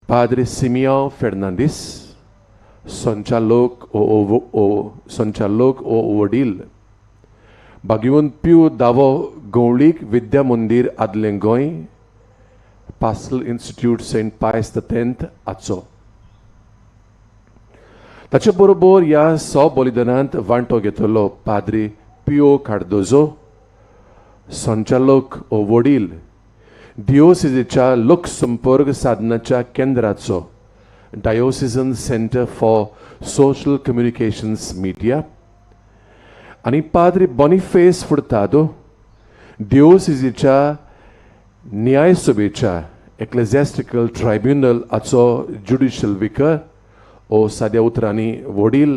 पाद्री सिमियांव फेर्नांदीस, संचालक ओ संचालक ओ वडील बागिवन प्यू दावो गवळीक विद्या मंदीर आदलें Goa, pastoral institute Saint Pius the tenth आचो. ताचे बरोबर ह्या सो बलिदानांत वांटो घेतलो पाद्री पियो कार्दोजो, संचालक ओ वडील दिओसिजीच्या लोकसंपर्क साधनाच्या केंद्राचो, diocesan centre for social communications media, आनी पाद्री बॉनिफेस फुर्तादो, दिओसिजीच्या न्यायसभेच्या एक्लेझॅस्टिकल ट्रायब्युनल हाचो ज्युडिशियल विकर ओ साद्या उतरांनी वडील,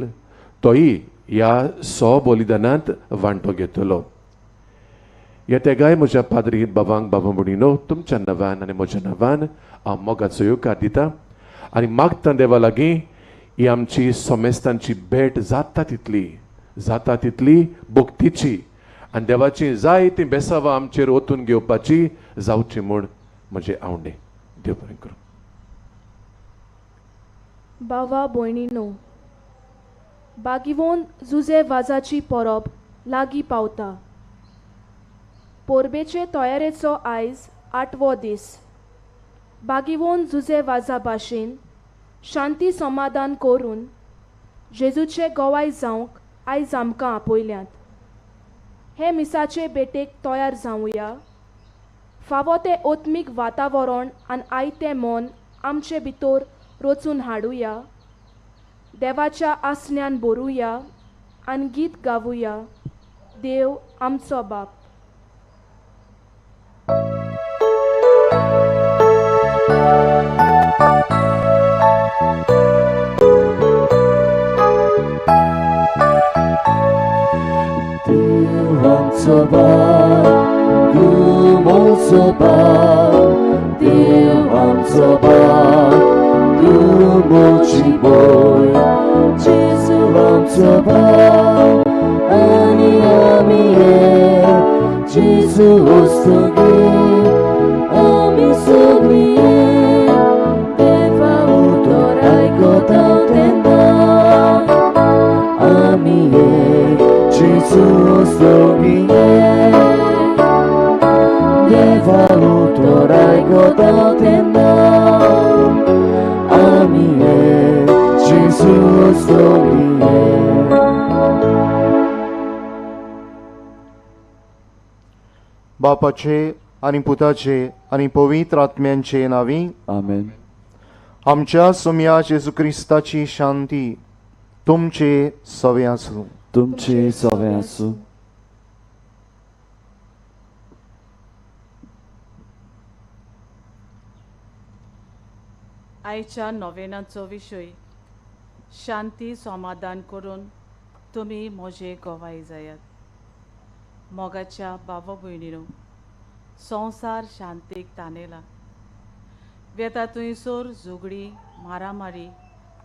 तोय ह्या सो बलिदानांत वांटो घेतलो. ह्या तेगाय म्हज्या पाद्री बाबांक, बाबा भयणीनो, तुमच्या नांवान आनी म्हज्या नांवान हांव मोगाचो येवकार दिता आनी मागता देवा लागीं ही आमची सोमेस्तांची भेट जाता तितली, जाता तितली भक्तीची आनी देवाची जायतीं बेसावां आमचेर ओतून घेवपाची जावची म्हूण म्हजें आवडे. देव बरें करूं. बाबा भयणीनो, बागिवोन जुजे वाजाची परब लागीं पावता. परबेचे तयारेचो आयज आठवो दीस. बागिवोन जुजे वाजा भाशेन शांती समाधान करून जेजूचे गोवाय जावंक आयज आमकां आपयल्यात. हे मिसाचे भेटेक तयार जावया. फावो तें आत्मीक वातावरण आनी आयतें मन आमचे भितर रचून हाडुया. देवाच्या आसण्यान बरुया आनी गीत गावुया. देव आमचो बाप. देव आमचो बाप, तूं म्हजो बाप, देव आमचो बाप, तूं म्हजी भंय. जेजू आमचो बाप आनी आमी एक, जेजू वस्तुगीर आमी सगळीं एक. देवा उतर आयकता तेन्ना आमी एक, जेजू वस्तुगीर एक. देवा उतर आयकता तेन्ना आमी एक, जेजू वस्तुगीर एक. बापाचे आनी पुताचे आनी पवित्र आत्म्यांचे नांवी आमेन. आमच्या सोम्या जेजू क्रिस्ताची शांती तुमचे सवे आसूं. तुमचे सवे आसूं. आयच्या नोवेनाचो विशय शांती समाधान करून तुमी म्हजे गवाय जायात. मोगाच्या बाबा भयणीनो, संवसार शांतीक तानेला. वेता थंयसर झगडी, मारामारी,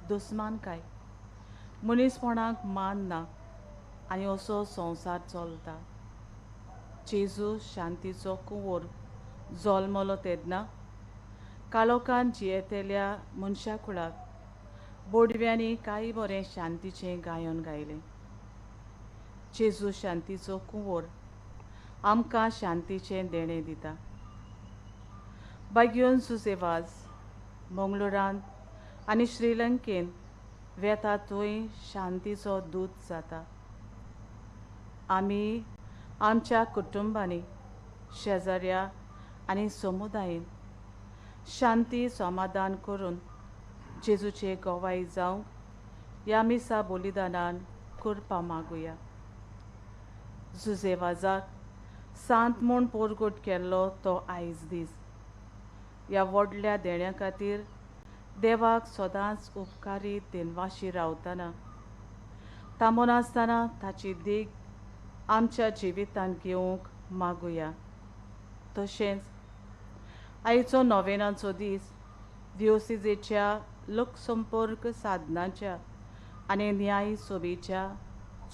दुस्मानकाय, मनीसपणाक मान ना आनी असो संवसार चलता. जेजू शांतीचो कुंवर जल्मलो तेन्ना कालोखान जियेतल्या मनशा कुळाक बोडव्यांनी कांय बरें शांतीचें गायन गायलें. जेजू शांतीचो कुंवर आमकां शांतीचें देणें दिता. बाग्योन सुसेवाज मंगळुरांत आनी श्रीलंकेन वेता थंय शांतीचो दूत जाता. आमी आमच्या कुटुंबांनी, शेजाऱ्या आनी समुदायेन शांती समाधान करून जेजूचे गवाय जावंक ह्या मिसा बलिदानान कृपा मागुया. जुजेवाजाक सांत म्हूण पोरगोट केल्लो तो आयज दीस. ह्या व्हडल्या देण्या खातीर देवाक सदांच उपकारी देनवाशी रावतना थांबनासतना ताची देख आमच्या जिवितांत घेवंक मागुया. तशेंच आयचो नोवेनाचो दीस दिओसिजेच्या लोकसंपर्क साधनाच्या आनी न्याय सभेच्या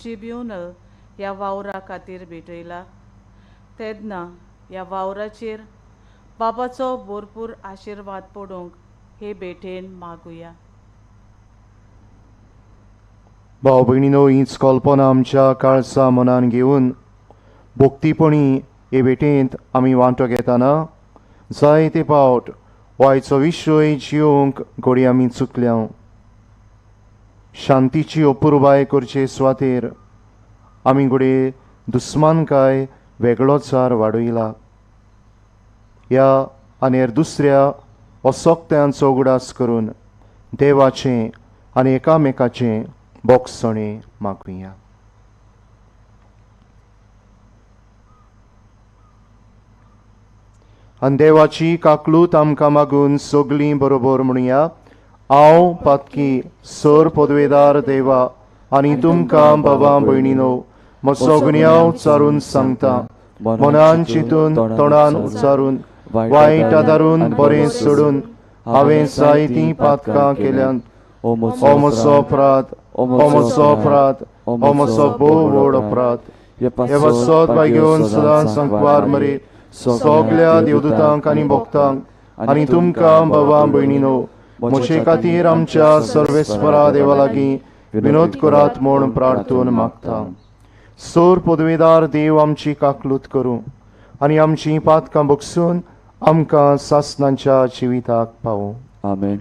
ट्रिब्युनल ह्या वावरा खातीर भेटयला. तेन्ना ह्या वावराचेर बाबाचो भरपूर आशिर्वाद पडूंक हे भेटेन मागुया. भाव भयणीनो, हीच कल्पना आमच्या काळसा मनान घेवन भक्तीपणी हे भेटेंत आमी वांटो घेतना जायते पावट वायचो विशय जिवंक घडये आमी चुकल्या. शांतीची अपुरबाय करचे सुवातेर आमी घडये दुस्मानकाय वेगळोचार वाडयला. ह्या आनी हेर दुसऱ्या असक्त्यांचो उगडास करून देवाचें आनी एकामेकाचें बोगसणें मागुया. आनी देवाची काकलूत आमकां मागून सगळीं बरोबर म्हणुया. हांव पातकी सर पदवेदार देवा आनी तुमकां बाबा भयणीनो म्हजो गुन्यांव उच्चारून सांगता. मनान चिंतून तोंडान उच्चारून वायट आदारून बरें सोडून हांवें जायतीं पातकां केल्यांत. ओ म्हजो अपराध, ओ म्हजो अपराध, ओ म्हजो भोव व्हड अपराध. हे पासत भाग्योवन सदां संकवार मरे सगल्या देवदूतांक आनी भक्तांक आनी तुमकां बाबा भयणीनो म्हजे खातीर आमच्या सर्वेस्परा देवा लागीं विनोद करात म्हूण प्रार्थून मागता. सोर पदवेदार देव आमची काकलूत करूं आनी आमची पातकां बगसून आमकां सासनांच्या जिविताक पावूं. आमेन.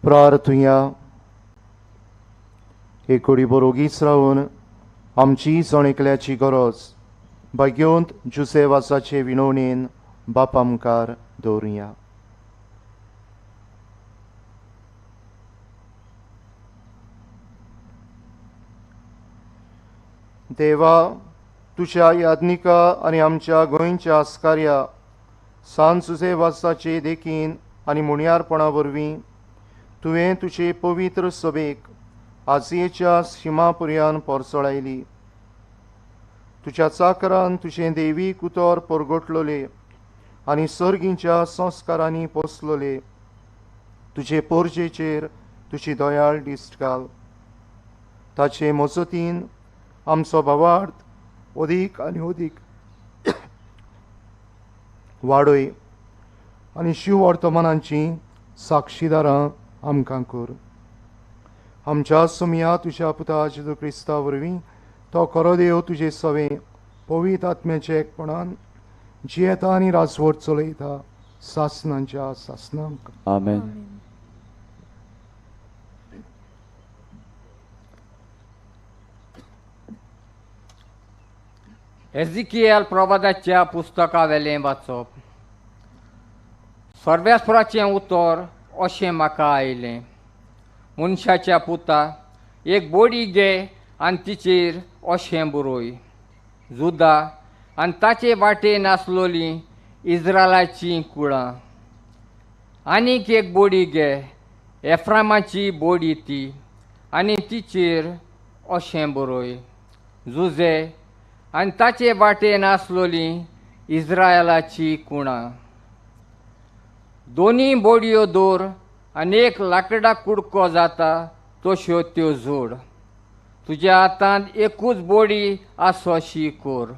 प्रार्थुया. एक घडी बरोगीच रावन आमची जण एकल्याची गरज भाग्योंत जुसेवासाचे विनवणेन बापा मुखार दवरुया. देवा, तुज्या याज्ञिका आनी आमच्या गोंयच्या आस्कार्या सान जुसेवासाचे देखीन आनी मुणयारपणा वरवीं तुवें तुजे पवित्र सभेक आजयेच्या शिमा पर्यान पोरसळायली. तुज्या चाकरान तुजें देवीक उतर परगटलोले आनी सर्गींच्या संस्कारांनी पोसलोले तुजे पोरजेचेर तुजी दयाळ दिश्ट घाल. ताचे मजतीन आमचो भावार्थ अदीक आनी अदीक वाडय आनी शिववर्तमानांची साक्षीदारां आमकां कर. आमच्या सुमया तुज्या पुता जेजू क्रिस्ता वरवीं तो खरो देव तुजे सवे पवित्र आत्म्याच्या एकपणान जियेता आनी राजवट चलयता सासनांच्या सासनांक. आमेन. एझिकियल प्रवादाच्या पुस्तकावेलें वाचप. सर्वेस्पराचें उतर अशें म्हाका आयलें, मनशाच्या पुता, एक बोडी घे आनी तिचेर अशें बरय, जुदा आनी ताचे वाटेन आसलोलीं इज्रायलाचीं कुळां. आनीक एक बोडी घे, एफ्रामाची बोडी ती, आनी तिचेर अशें बरय, जुजे आनी ताचे वाटेन आसलोलीं इज्रायलाची कुणां. दोनी बोडयो दवर आनी एक लांकडा कुडको जाता तश्यो त्यो जोड. तुज्या हातांत एकूच बोडी आसोशी कोर.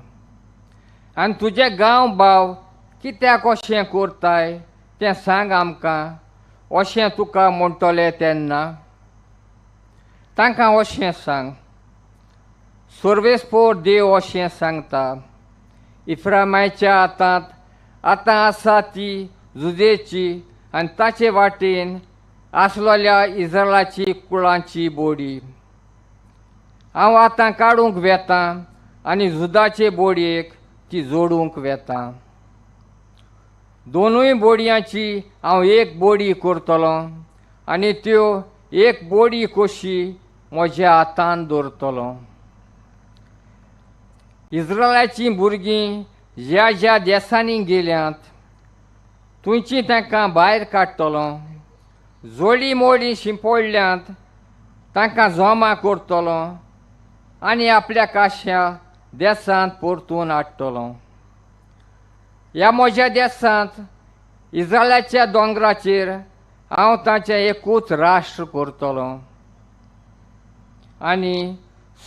आनी तुजे गांव भाव कित्याक अशें करताय तें सांग आमकां, अशें तुका म्हणटले तेन्ना तांकां अशें सांग, सर्वेस्पोर देव अशें सांगता, इफ्रामायच्या हातांत आतां आसा ती जुजेची आनी ताचे वाटेन आसलोल्या इस्रायलाची कुळांची बोडी. हांव आतां काडूंक वेतां आनी जुदाचे बोडयेक ती जोडूंक वेतां. दोनूय बोडयांची हांव एक बोडी करतलो आनी त्यो एक बोडी कशी म्हज्या हातान दवरतलो. इस्रायलाचीं भुरगीं ज्या ज्या देसांनी गेल्यांत थंयची तांकां भायर काडटलो. जोडी मोडी शिंपडल्यांत तांकां जमा करतलो आनी आपल्या काश्या देसांत परतून हाडटलो. ह्या म्हज्या देसांत इस्रायलाच्या दोंगराचेर हांव तांचें एकूच राष्ट्र करतलो आनी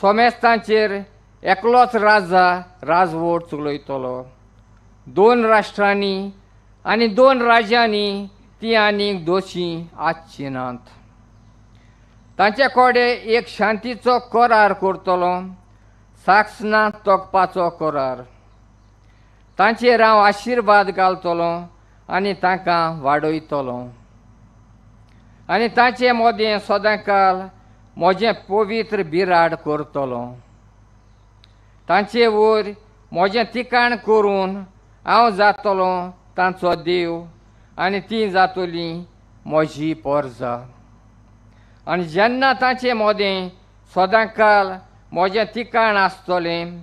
सोमेस्तांचेर एकलोच राजा राजवट चलयतलो. दोन राष्ट्रांनी आनी दोन राज्यांनी ती आनीक दोशी आसची नात. तांचे कडेन एक शांतीचो करार करतलो, साक्षना तोखपाचो करार. तांचेर हांव आशिर्वाद घालतलो आनी तांकां वाडयतलो आनी तांचे मदें सदांकाल म्हजें पवित्र बिराड करतलो. तांचे वयर म्हजें ठिकाण करून हांव जातलो तांचो देव आनी ती जातली म्हजी परजा. आनी जेन्ना तांचे मदें सदांकाल म्हजें ठिकाण आसतलें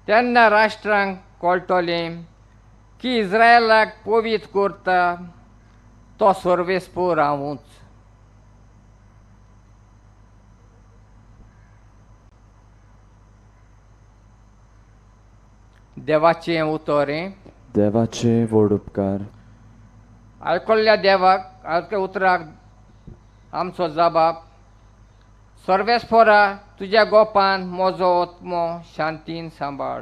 तेन्ना राष्ट्रांक कळटलें की इस्रायलाक पवित्र करता तो सर्वेस्पोर हांवूच. देवाचें उतर हें. देवाचे व्हड उपकार. आयकल्ल्या देवाक आयकल्ल्या उतराक आमचो जबाब. सर्वेस्पोरा तुज्या गोपान म्हजो आत्मो शांतीन सांबाळ.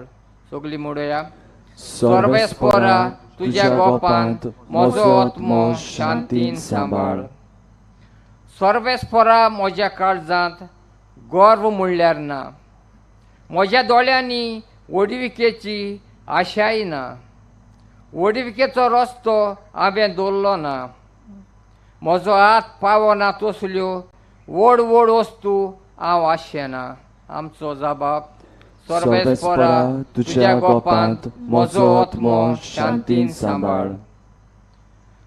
सगळीं म्हणुया, सर्वेस्पोरा तुज्या गोपान म्हजो आत्मो शांतीन सांबाळ. सर्वेस्पोरा म्हज्या काळजांत गर्व म्हणल्यार ना, म्हज्या दोळ्यांनी व्हडविकेची आशाय ना. व्हडविकेचो रस्तो हांवें दवरलो ना, म्हजो हात पावना तसल्यो व्हड व्हड वस्तू हांव आशेना. आमचो जबाब. सर्वेस्पोरा तुज्या गोपांत म्हजो आत्मो शांतीन सांबाळ.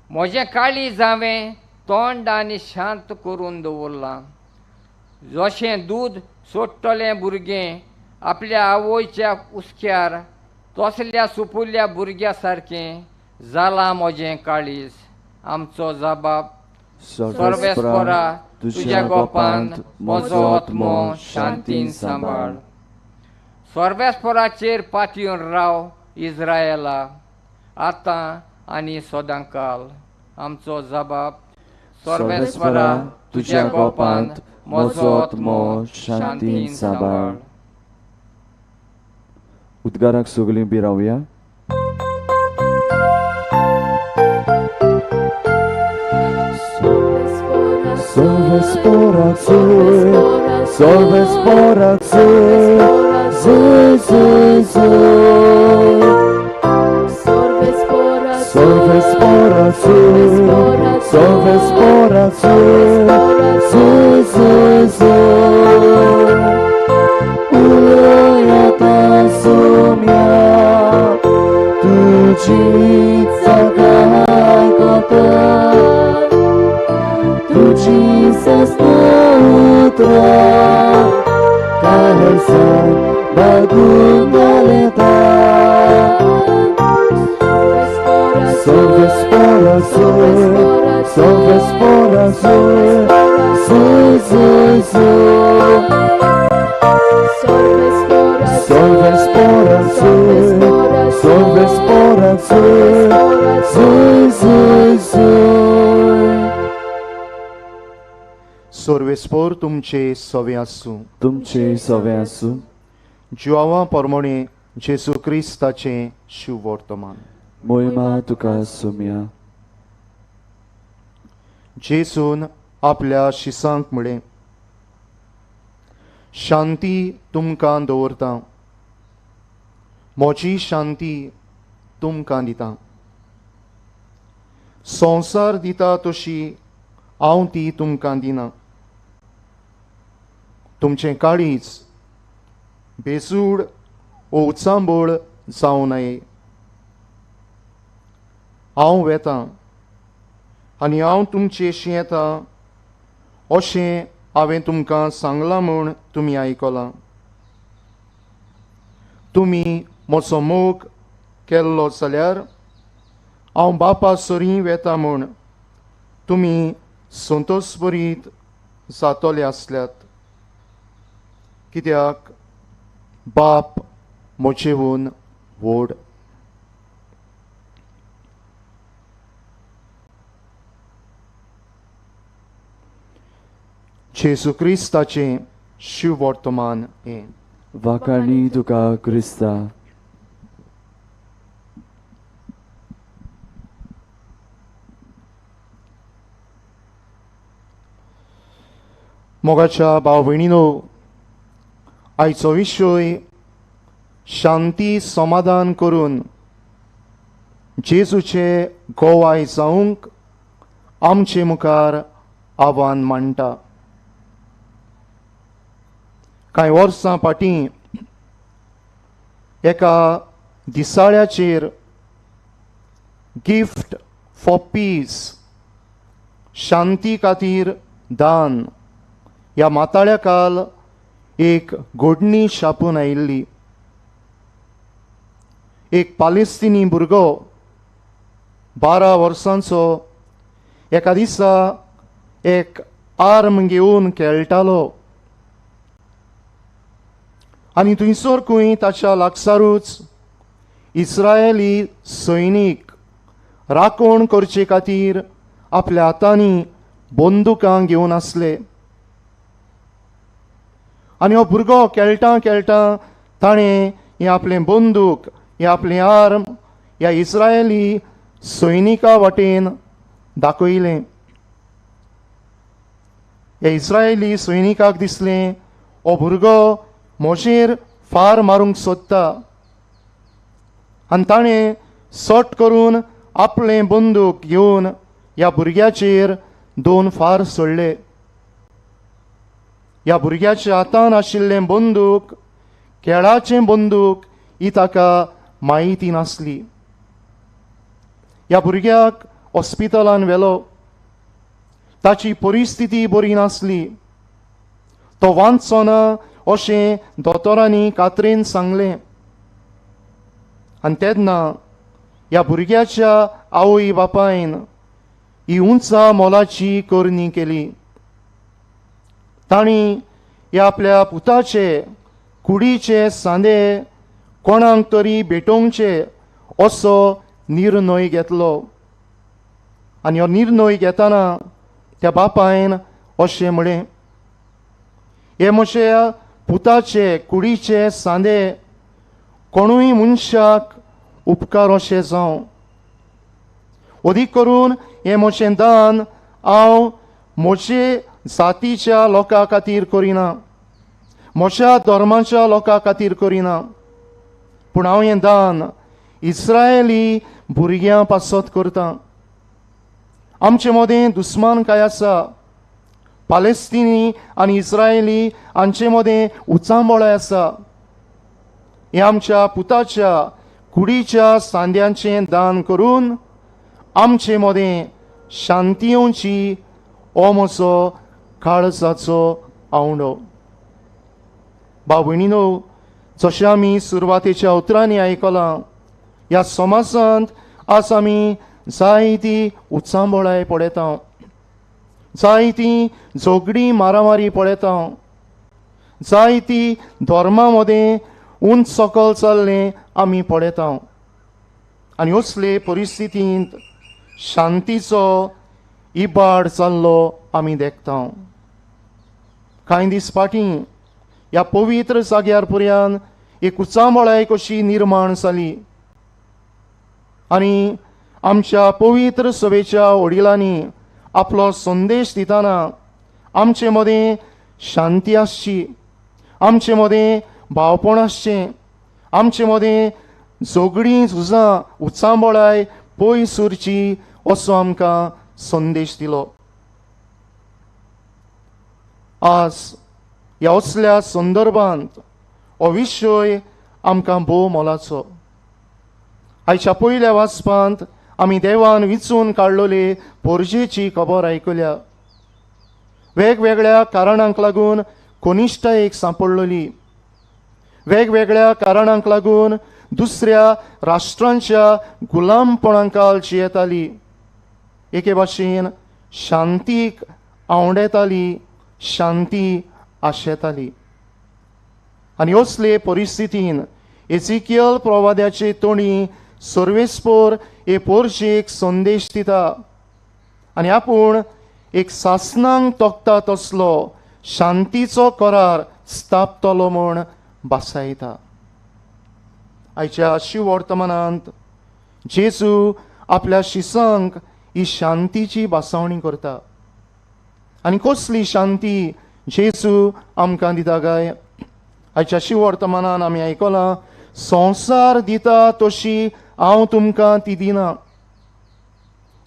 म्हजें काळीज हांवें तोंड आनी शांत करून दवरलां. जशें दूद सोडटलें भुरगें आपल्या आवयच्या हुस्क्यार तसल्या सुपुल्ल्या भुरग्या सारकें जालां म्हजें काळीज. आमचो जबाब. सर्वेस्पोरा तुज्या गोपांत म्हजो आत्मो शांतीन सांबाळ. सर्वेस्पोराचेर पातयेवन राव इस्रायला, आतां आनी सदांकाल. आमचो जबाब. सर्वेस्पोरा तुज्या गोपांत म्हजो आत्मो शांतीन सांबाळ. उद्गाराक सगळीं उबी रावया. Solves por solves por zoy zoy zoy. Solves por solves por zoy zoy zoy. Uloyata sumya tuji tsagakota tuji sasnotra kalsa bagunaleta. Solves por solves por zoy zoy zoy. Solves por solves por zoy zoy zoy. सर्वेस्पोर तुमचे सवे आसूं. तुमचे सवे आसूं. जुआवा परमणे जेसू क्रिस्ताचें शुवर्तमान. मोहिमा तुका सुम्या. जेसून आपल्या शिसांक म्हळें, शांती तुमकां दवरता, म्हजी शांती तुमकां दिता. संवसार दिता तशी हांव ती तुमकां दिना. तुमचें काळीज बेसूड ओ उचांबळ जावं नये. हांव वेतां आनी हांव तुमचेशी येता अशें हांवें तुमकां सांगलां म्हूण तुमी आयकलां. तुमी म्हजो मोग केल्लो जाल्यार हांव बापा सरीं वेता म्हूण तुमी संतोषभरीत जातले आसल्यात, कित्याक बाप म्हजेहून व्हड. जेजू क्रिस्ताचें शिववर्तमान हें. वाखाणी तुका क्रिस्ता. मोगाच्या भाव भयणीनो, आयचो विशय शांती समाधान करून जेजूचे गोवाय जावंक आमचे मुखार आव्हान मांडटा. कांय वर्सां फाटीं एका दिसाळ्याचेर गिफ्ट फॉर पीस, शांती खातीर दान ह्या माताळ्या काल एक घोडणी छापून आयिल्ली. एक पालेस्तिनी भुरगो 12 वर्सांचो एका दिसा एक आर्म घेवन खेळटालो आनी थंयसर खंय ताच्या लागसारूच इस्रायली सैनीक राखण करचे खातीर आपल्या हातांनी बंदुकां घेवन आसले. आनी हो भुरगो खेळटा खेळटा ताणें हें आपलें बंदूक, हें आपलें आर्म ह्या इस्रायली सैनिका वाटेन दाखयलें. ह्या इस्रायली सैनिकाक दिसलें हो भुरगो म्हजेर फार मारूंक सोदता आनी ताणें सट करून आपलें बंदूक घेवन ह्या भुरग्याचेर 2 फार सोडले. ह्या भुरग्याच्या हातान आशिल्लें बंदूक खेळाचें बंदूक ही ताका म्हायती नासली. ह्या भुरग्याक हॉस्पिटलान व्हेलो. ताची परिस्थिती बरी नासली. तो वांचो ना अशें दोतोरांनी कात्रेन सांगलें. आनी तेन्ना ह्या भुरग्याच्या आवय बापायन ही उंचा मोलाची करणी केली. तांणी ह्या आपल्या पुताचे कुडीचे सांदे कोणाक तरी भेटोवचे असो निर्णय घेतलो. आनी हो निर्णय घेतना त्या बापायन अशें म्हळें, हे म्हज्या पुताचे कुडीचे सांदे कोणूय मनशाक उपकार अशें जावं, अदीक करून हें म्हजें दान हांव म्हजे जातीच्या लोकां खातीर करिना, म्हज्या धर्माच्या लोकां खातीर करिना, पूण हांव हें दान इस्रायली भुरग्यां पासत करतां. आमचे मदें दुस्मान काय आसा, पालेस्तिनी आनी इस्रायली हांचे मदें उचांबळाय आसा. हें आमच्या पुताच्या कुडीच्या सांद्यांचें दान करून आमचे मदें शांती येवची हो म्हजो काळजाचो आवंडो. भाव भयणीनो, जशें आमी सुरवातेच्या उतरांनी आयकलां, ह्या समाजांत आज आमी जायती उचांबळाय पळयता, जायती झगडीं मारामारी पळयता, जायती धर्मा मदें उंच सकल चल्लें आमी पळयता. आनी असले परिस्थितींत शांतीचो इबाड जाल्लो आमी देखता. कांय दीस फाटीं ह्या पवित्र जाग्यार पर्यान एक उचांबळाय कशी निर्माण जाली आनी आमच्या पवित्र सभेच्या वडिलांनी आपलो संदेश दितना आमचे मदें शांती आसची, आमचे मदें भावपण आसचें, आमचे मदें झगडीं झुजां उचांबळाय पयस उरची असो आमकां संदेश दिलो. आज ह्या असल्या संदर्भांत हो विशय आमकां भोव मोलाचो. आयच्या पयल्या वाचपांत आमी देवान विचून काडलेली पोरजेची खबर आयकल्या. वेगवेगळ्या कारणांक लागून कनिश्ठायेक सांपडलेली, वेगवेगळ्या कारणांक लागून दुसऱ्या राष्ट्रांच्या गुलामपणांकाल जियेताली, एके भाशेन शांतीक आंवडेताली, शांती आशेताली. आनी असले परिस्थितीन एजिकियल प्रवाद्याचे तोंडी सर्वेस्पोर हे पोरजेक संदेश दिता आनी आपूण एक सासनांक तोखता तसलो शांतीचो करार स्थापतलो म्हूण भासायता. आयच्या शिववर्तमानांत जेजू आपल्या शिसांक ही शांतीची भासावणी करता. आनी कसली शांती जेजू आमकां दिता काय? आयच्या शिववर्तमानान आमी आयकलां, संवसार दिता तशी हांव तुमकां ती दिना.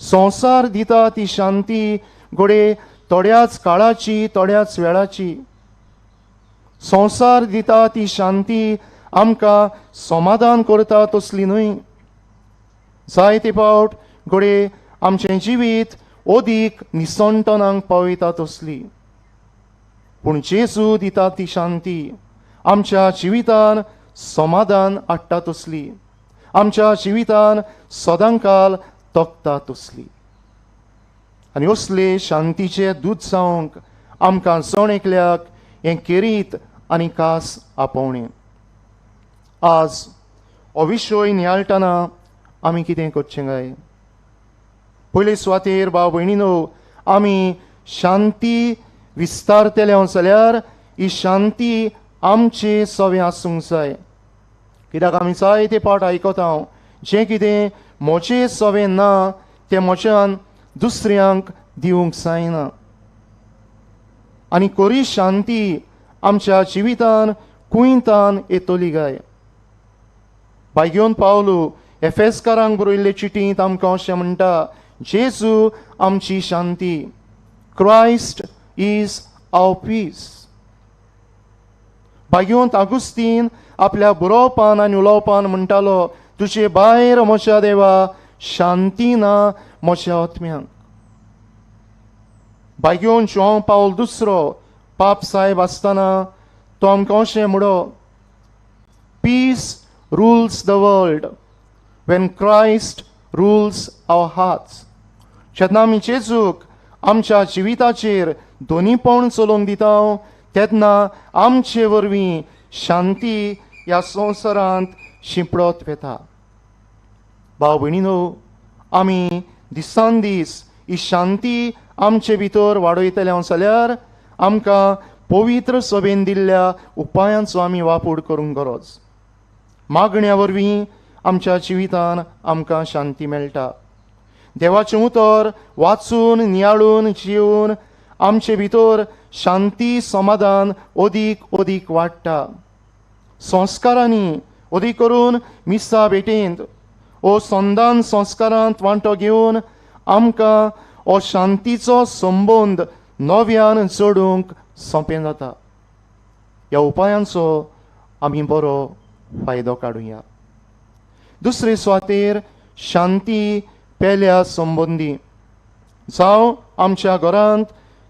संवसार दिता ती शांती घडये थोड्याच काळाची, थोड्याच वेळाची. संवसार दिता ती शांती आमकां समाधान करता तसली न्हय. जायते फावट घडये आमचें जिवीत अदीक निसणटणाक पावयता तसली. पूण जेजू दिता ती शांती आमच्या जिवितान समाधान हाडटा तसली, आमच्या जिवितान सदांकाल तोखता तसली. आनी असले शांतीचे दूद जावंक आमकां जण एकल्याक हें केरीत आनी खास आपोवणें. आज हो विशय नियाळटना आमी कितें करचें काय? पयले सुवातेर भाव भयणीनो, आमी शांती विस्तारतले जाल्यार ही शांती आमचे सवें आसूंक जाय. कित्याक आमी जायते पावट आयकता, जें कितें म्हजें सवें ना तें म्हज्यान दुसऱ्यांक दिवंक जायना. आनी खरी शांती आमच्या जिवितान कुयतान येतली काय? भाग्योन पावलू एफेसकारांक बरयल्ले चिटींत आमकां अशें म्हणटा, जेजू आमची शांती, क्रायस्ट is our piece. भाग्योंत आगुस्तीन आपल्या बरोवपान आनी उलोवपान म्हणटालो, तुजे भायर म्हज्या देवा शांती ना म्हज्या आत्म्यांक. भाग्योन जुआंव पावल दुसरो पाप साहेब आसतना तो आमकां अशें म्हणो, peace rules the world when Christ rules our hearts. जेन्ना आमी जेजूक आमच्या जिविताचेर दोनीपण चलोवंक दिता तेन्ना आमचे वरवीं शांती ह्या संवसारांत शिंपडत वता. भाव भयणीनो, आमी दिसान दीस ही शांती आमचे भितर वाडयतले जाल्यार आमकां पवित्र सभेन दिल्ल्या उपायांचो आमी वापर करूंक गरज. मागण्या वरवीं आमच्या जिवितान आमकां शांती मेळटा. देवाचें उतर वाचून नियाळून जिवन आमचे भितर शांती समाधान अदीक अदीक वाडटा. संस्कारांनी अदीक करून मिसा भेटेंत ओ संदान संस्कारांत वांटो घेवन आमकां हो शांतीचो संबंद नव्यान जोडूंक सोंपें जाता. ह्या उपायांचो आमी बरो फायदो काडुया. दुसरे सुवातेर शांती पेल्या संबंदी, जावं आमच्या घरांत,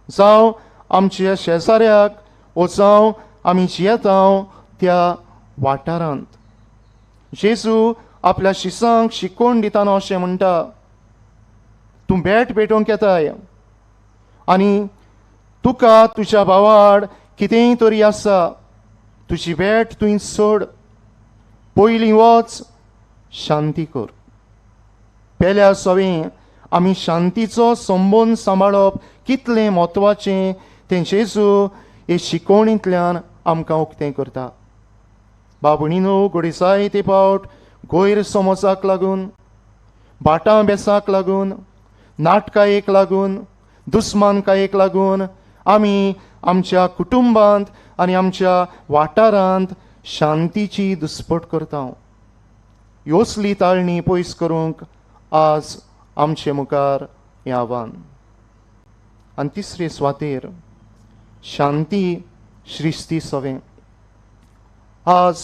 जावं आमच्या शेजाऱ्याक, ओ जावं आमी जियेता त्या वाठारांत. जेजू आपल्या शिसांक शिकोवन दितना अशें म्हणटा, तूं भेट भेटोवंक येताय आनी तुका तुज्या भावाड कितेंय तरी आसा, तुजी भेट तुवें सोड, पयलीं वच शांती कर. पेल्या सवें आमी शांतीचो संबंद सांबाळप कितलें म्हत्वाचें तें जेजू हे शिकवणींतल्यान आमकां उक्तें करता. बाबणीनो, घडये जायते फावट गैरसमजाक लागून, भाटां बेसाक लागून, नाटकायेक लागून, दुस्मानकायेक लागून आमी आमच्या कुटुंबांत आनी आमच्या वाठारांत शांतीची दुस्पट करता. योसली ताळणी पयस करूंक आज आमचे मुखार हें आव्हान. आनी तिसरे सुवातेर शांती श्रिस्ती सवें. आज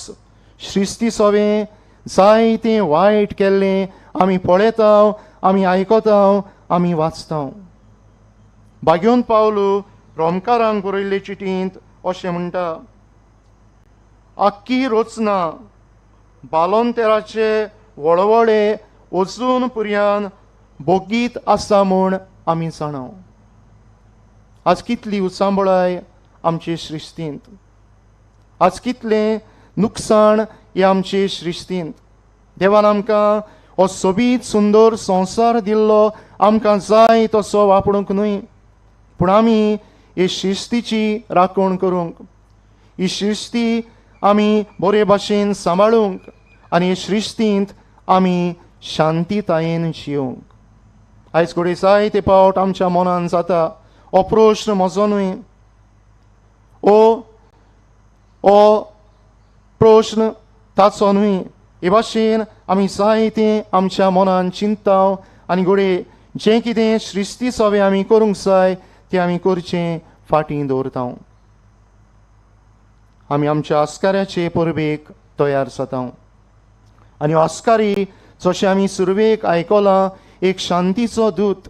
श्रिस्ती सवें जायतें वायट केल्लें आमी पळयता, आमी आयकता, आमी वाचता. बाग्योन पावलू रोमकारांक बरयल्ले चिटींत अशें म्हणटा, आख्खी रचना बालोंतेराचे वळवळे अजून पर्यान बोगीत आसा म्हूण आमी जाणा. आज कितली उचांबळाय आमचे सृश्टींत, आज कितलें नुकसाण हे आमचे सृश्टींत. देवान आमकां हो सोबीत सुंदर संवसार दिल्लो, आमकां जाय तसो वापरूंक न्हय, पूण आमी हे शिस्तीची राखण करूंक, ही शिस्ती आमी बरे भाशेन सांबाळूंक आनी हे सृश्टींत आमी शांतीतायेन जियोंक. आयज घडये जायते फावट आमच्या मनान जाता, हो प्रश्न म्हजो न्हय, ओ प्रश्न ताचो न्हय. हे भाशेन आमी जायतें आमच्या मनान चिंतता आनी घडये जें कितें सृश्टी सवें आमी करूंक जाय तें आमी करचें फाटीं दवरता. आमी आमच्या आस्काऱ्याचे परबेक तयार जाता आनी आस्कारी जशें आमी सुरवेक आयकलां एक शांतीचो दूत.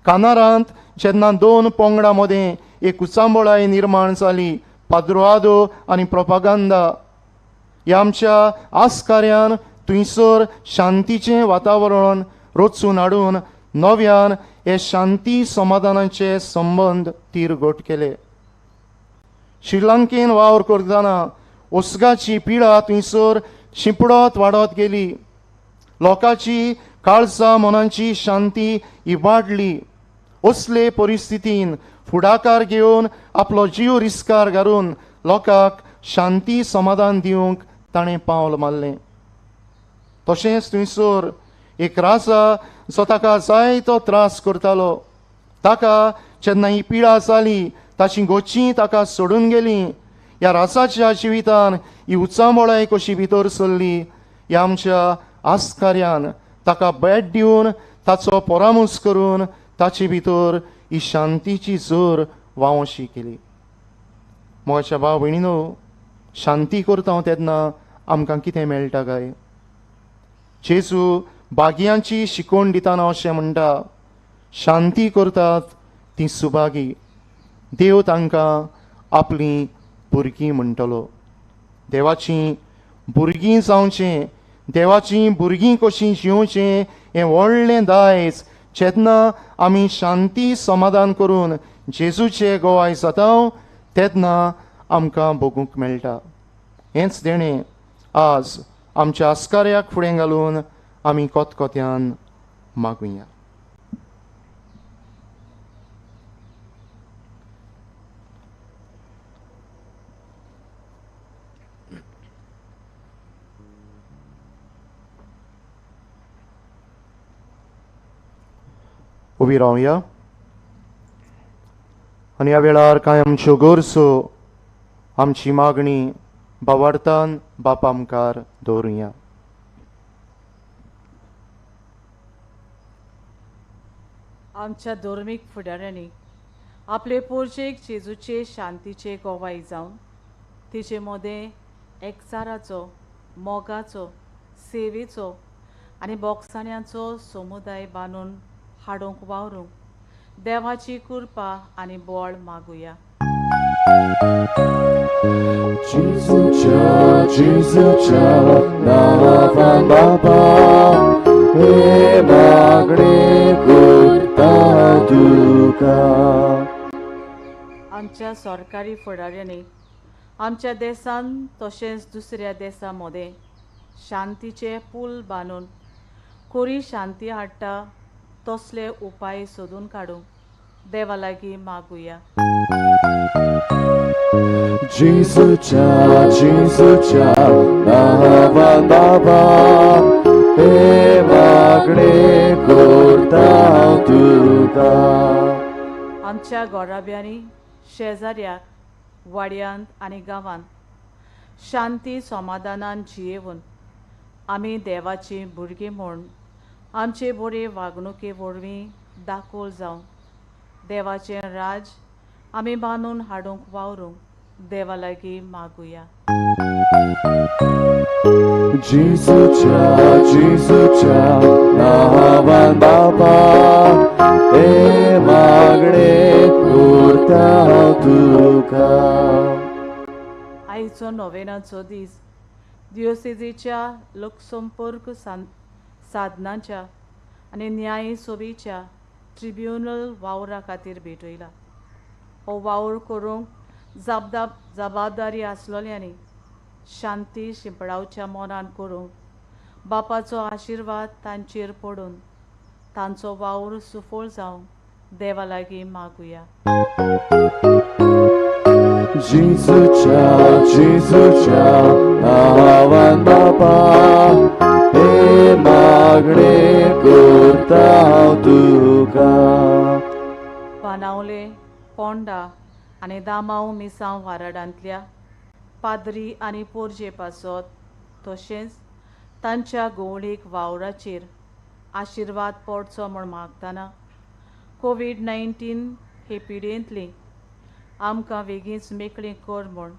कानारांत जेन्ना दोन पंगडां मदें एक उचांबळाय निर्माण जाली, पाद्रोआदो आनी प्रोपागांदा, ह्या आमच्या आस्काऱ्यान थंयसर शांतीचें वातावरण रचून हाडून नव्यान हे शांती समाधानाचे संबंद तीर घट केले. श्रीलंकेन वावर करतना उसगाची पिडा थंयसर शिंपडत वाडत गेली, लोकांची काळजा मनांची शांती इबाडली. असले परिस्थितीन फुडाकार घेवन आपलो जीव रिस्कार घालून लोकांक शांती समाधान दिवंक ताणें पावल मारलें. तशेंच थंयसर एक राजा जो ताका जायतो त्रास करतालो, ताका जेन्ना ही पिडा जाली ताची गोची ताका सोडून गेली. ह्या राजाच्या जिवितान ही उचांबळाय कशी भितर सरली, ह्या आमच्या आस्काऱ्यान ताका भेट दिवन ताचो परामर्श करून ताचे भितर ही शांतीची जोर वावशी केली. म्हज्या भाव भयणीनो, शांती करता तेन्ना आमकां कितें मेळटा काय? जेजू बागयांची शिकवण दितना अशें म्हणटा, शांती करतात ती सुभागी, देव तांकां आपलीं भुरगीं म्हणटलो. देवाचीं भुरगीं जावचें, देवाचीं भुरगीं कशीं जिवचें हें व्हडलें दायज जेन्ना आमी शांती समाधान करून जेजूचे गोवाय जाता तेन्ना आमकां भोगूंक मेळटा. हेंच देणें आज आमच्या आस्काऱ्याक फुडें घालून आमी कोतकोत्यान मागुया. उबी रावया आनी ह्या वेळार कांय आमच्यो गरजो, आमची मागणी बावार्थान बापा मुखार दवरुया. आमच्या धर्मीक फुडाऱ्यांनी आपले पोरचेक जेजूचे शांतीचे गोवाय जावन तिचे मदें एकचाराचो, मोगाचो, सेवेचो आनी बोगसाण्यांचो समुदाय बांदून हाडूंक वावरूंक देवाची कृपा आनी बळ मागुया. जेजूच्या जेजूच्या नांवान बाबा हे मागणें करता तुका. आमच्या सरकारी फुडाऱ्यांनी आमच्या देशान तशेंच दुसऱ्या देशां मदें शांतीचे पूल बांदून कोरी शांती हाडटा तसले उपाय सोदून काडूंक देवा लागीं मागुया. जेजूच्या जेजूच्या नांवान बाबा हे मागणें करता तुका. आमच्या गोराब्यांनी शेजाऱ्याक वाड्यांत आनी गांवांत शांती समाधानान जियेवन आमी देवाची भुरगीं म्हूण आमचे बरे वागणुके वरवीं दाखोल जावं देवाचें राज आमी बांदून हाडूंक वावरूंक देवा लागीं मागुया. जेजूच्या जेजूच्या नांवान बाबा हे मागणें करता हांव तुका. आयचो नोवेनाचो दीस दियोसेजीच्या लोकसंपर्क साधनाच्या आनी न्याय सभेच्या ट्रिब्युनल वावरा खातीर भेटयला. हो वावर करूंक जबाबदारी आसलोल्यांनी शांती शिंपडावच्या मनान करूंक बापाचो आशिर्वाद तांचेर पडून तांचो वावर सुफळ जावंक देवा लागीं मागुया. जेजूच्या जेजूच्या नांवान बाबा हे मागणें करता हांव तुका. बाणावले पोंडा आनी दामांव मिसांव वाराडांतल्या पाद्री आनी पोरजे पासत तशेंच तांच्या गोवळीक वावराचेर आशिर्वाद पडचो म्हूण मागतना कोवीड-19 हे पिडेंतली आमकां वेगींच मेकळी कर म्हूण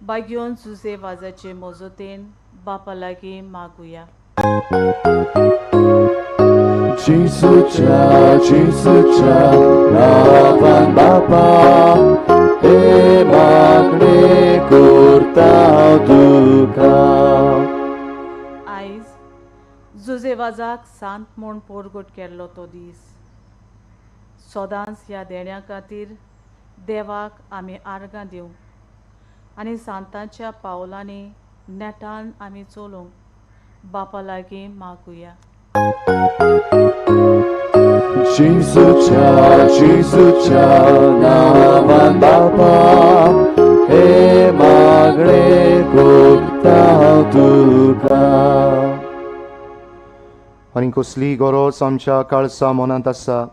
बागयोन जुजे वाजाचे मजतीन बापा लागीं मागुया. जेजूच्या जेजूच्या नांवान बाबा हे मागणें करता हांव तुका. आयज जुजे वाजाक सांत म्हूण पोरगट केल्लो तो दीस सदांच ह्या देण्या खातीर देवाक आमी आर्गां दिवंक आनी सांतांच्या पावलांनी नेटान आमी चलूंक बापा लागीं मागुया. जेजूच्या जेजूच्या नांवान बाबा हे मागणें करता हांव तुका. आनी कसली गरज आमच्या काळसा मनांत आसा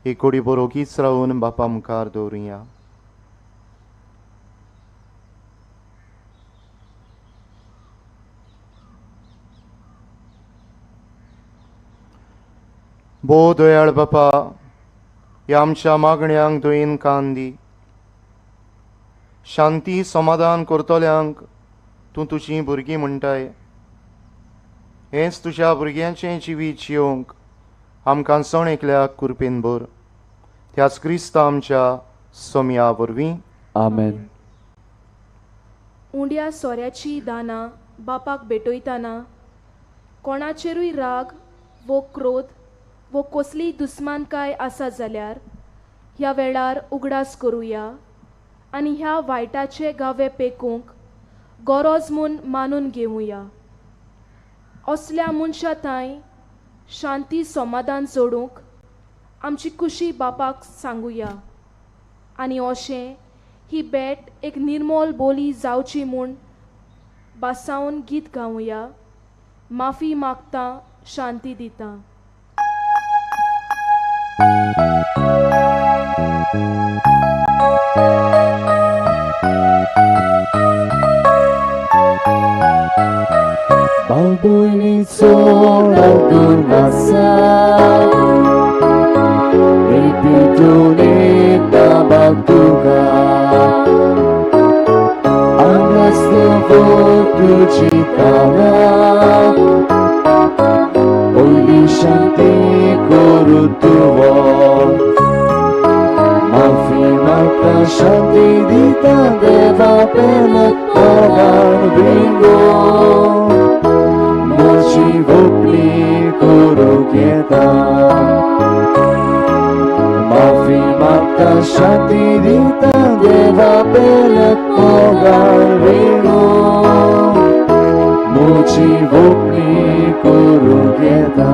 एक कोडी बरोगीच रावन बापा मुखार दवरुया. भोव दयाळ बापा, ह्या आमच्या मागण्यांक दयेन कान दी. शांती समाधान करतल्यांक तूं तुजीं भुरगीं म्हणटाय. हेंच तुज्या भुरग्यांचें जिवीत जियोवंक आमकां सण एकल्याक कृपेन भर. त्याच क्रिस्ता आमच्या सोम्या वरवीं. आमेन. उंड्या सोऱ्याची दानां बापाक भेटयतना कोणाचेरूय राग वो क्रोध वो कसलीय दुस्मानकाय आसा जाल्यार ह्या वेळार उगडास करुया आनी ह्या वायटाचे गावे पेकूंक गरज म्हूण मानून घेवया. असल्या मनशा तांय शांती समाधान जोडूंक आमची खुशी बापाक सांगुया आनी अशें ही भेट एक निर्मोल बोली जावची म्हूण बासावन गीत गावया. माफी मागता, शांती दिता. भाव-भयणीचो लागून आसा रिपिटून बाबाक तुका आंगास दवर तुजी कानां पयली शांती करूं तूं माफी मागता शांती दिता देवा पेले मोगान विंगो म्हजी व्हंकली करूंक येता माफी मागता शांती दिता देवा पेले मोगान विंगो म्हजी व्हंकली करूंक येता.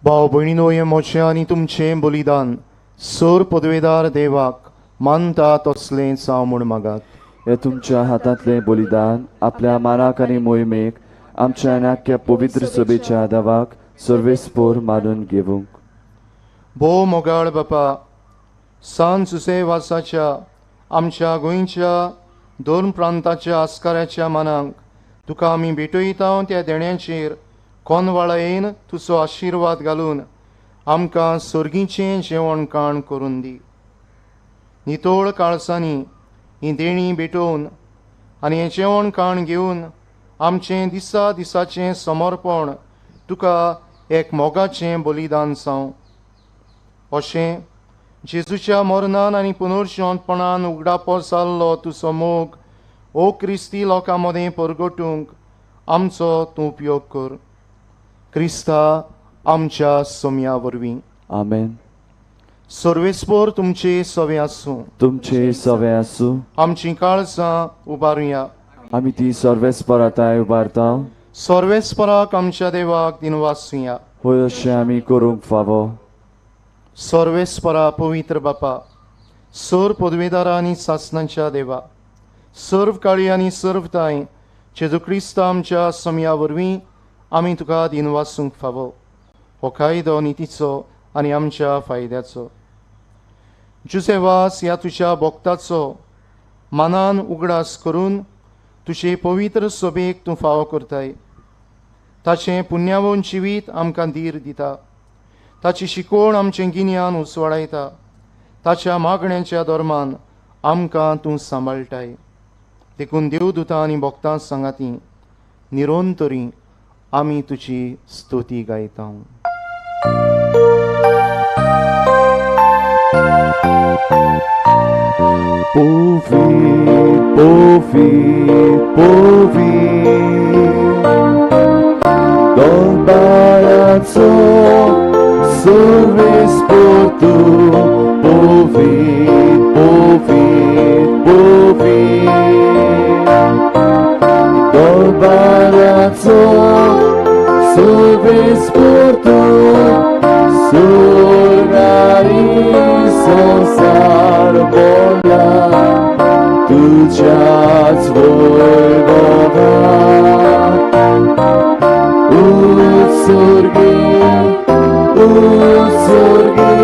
भाव भयणीनो, हें म्हजें आनी तुमचें बलिदान सर पदवेदार देवाक मानता तसलें जावं म्हूण मागात. हे तुमच्या हातांतलें बलिदान आपल्या मानाक आनी मोहिमेक आमच्या नाक्या पवित्र सभेच्या देवाक सर्वेस्पोर मानून घेवंक. भोव मोगाळ बापा, सान जुसे वासाच्या आमच्या गोंयच्या दोन प्रांताच्या आस्काराच्या मानांक तुका आमी भेटयता त्या देण्याचेर कोनवाळायेन तुजो आशिर्वाद घालून आमकां सर्गीचें जेवण काण करून दी. नितोळ काळसांनी ही देणी भेटोवन आनी हें जेवण काण घेवन आमचें दिसा दिसाचें समर्पण तुका एक मोगाचें बलिदान जावं. अशें जेजूच्या मरणान आनी पुनर्जिवंतपणान उगडापो जाल्लो तुजो मोग ओ क्रिस्ती लोकां मदें परगटूंक आमचो तूं उपयोग कर. क्रिस्ता आमच्या सोम्या वरवीं. आमेन. सर्वेस्पोर तुमचे सवे आसूं. तुमचे सवे आसूं. आमची काळजां उबारुया. आमी ती सर्वेस्पराताय उबारता. सर्वेस्पराक आमच्या देवाक दिनवासुया. होय अशें आमी करूंक फावो. सर्वेस्परा पवित्र बापा, सर्व पदवेदारा आनी सासनांच्या देवा, सर्व काळी आनी सर्व ताय जेजू क्रिस्त आमच्या समया वरवीं आमी तुका दिनवासूंक फावो. हो कायदो नितीचो आनी आमच्या फायद्याचो. जुसेवास ह्या तुज्या भक्ताचो मनान उगडास करून तुजे पवित्र सभेक तूं फावो करताय. ताचें पुण्यावन जिवीत आमकां धीर दिता. ताची शिकवण आमचें गिन्यान उसवाडायता. ताच्या मागण्यांच्या धर्मान आमकां तूं सांबाळटाय. देखून देवदूतां आनी भक्तां सांगाती निरंतरी आमी तुजी स्तुती गायता. Povi, povi, povi, Dolbarazzo, sorvesportu, povi, povi, povi, Dolbarazzo, sorvesportu, Surgari संसार बोला तुझ्याच वैभवा. उत्सर्गी उत्सर्गी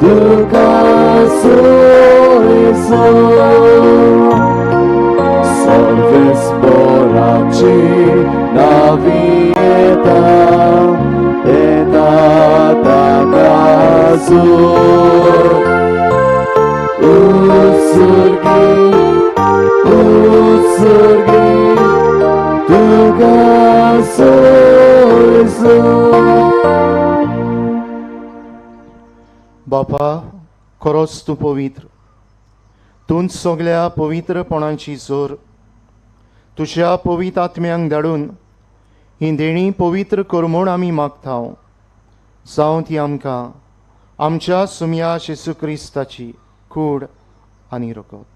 तुका सोयसो सर्वेस्पराची नावी येता येता ताका जोर. उत्सर्गी उत्सर्गी तुका सोयसो. बापा, खरोच तूं पवित्र, तूं सगल्या पवित्रपणाची जोर. तुज्या पवित्र आत्म्यांक धाडून ही देणी पवित्र कर म्हूण आमी मागता. जावं ती आमकां आमच्या सुमया जेजू क्रिस्ताची कूड आनी रगत.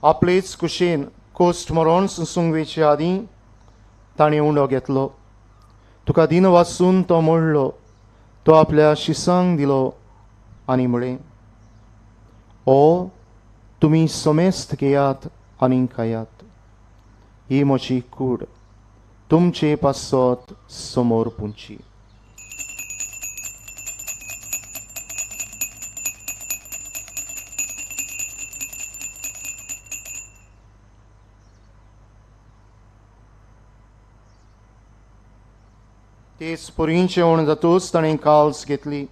आपलेच कुशेन कोस्ट मरण सोंसूंक वेचे आदीं ताणें उंडो घेतलो. तुका दिन वाचून तो मोडलो. तो आपल्या शिसांक दिलो आनी म्हळें, ओ तुमी समेस्त घेयात आनी खायात. ही म्हजी कूड तुमचे पासत समोर पुंची. तेच परीं जेवण जातूच ताणें काल्स घेतली.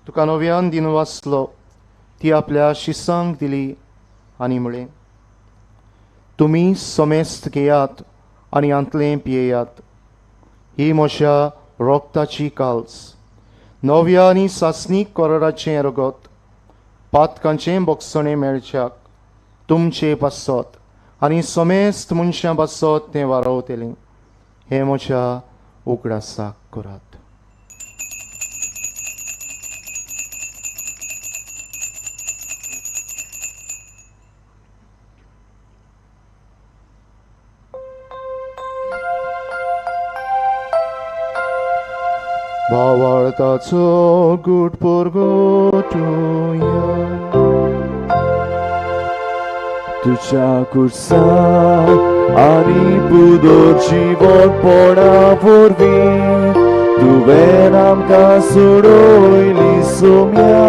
तुका नव्यान दिन वाचलो. ती आपल्या शिसांक दिली आनी म्हळें, तुमी समेस्त घेयात आनी हांतलें पियेयात. ही म्हज्या रोगताची काल्स, नव्या आनी सासणीक कराराचें रगत, पातकांचें बोगसणें मेळच्याक तुमचे पासत आनी समेस्त मनशां पासत तें वारवतलें. हें म्हज्या उगडासाक करात. भावार्थाचो गूट परगटुया. तुझ्या कुर्सा आनी पुदोर जिवनपणा वरवीं तुवें आमकां सोडयली सोम्या.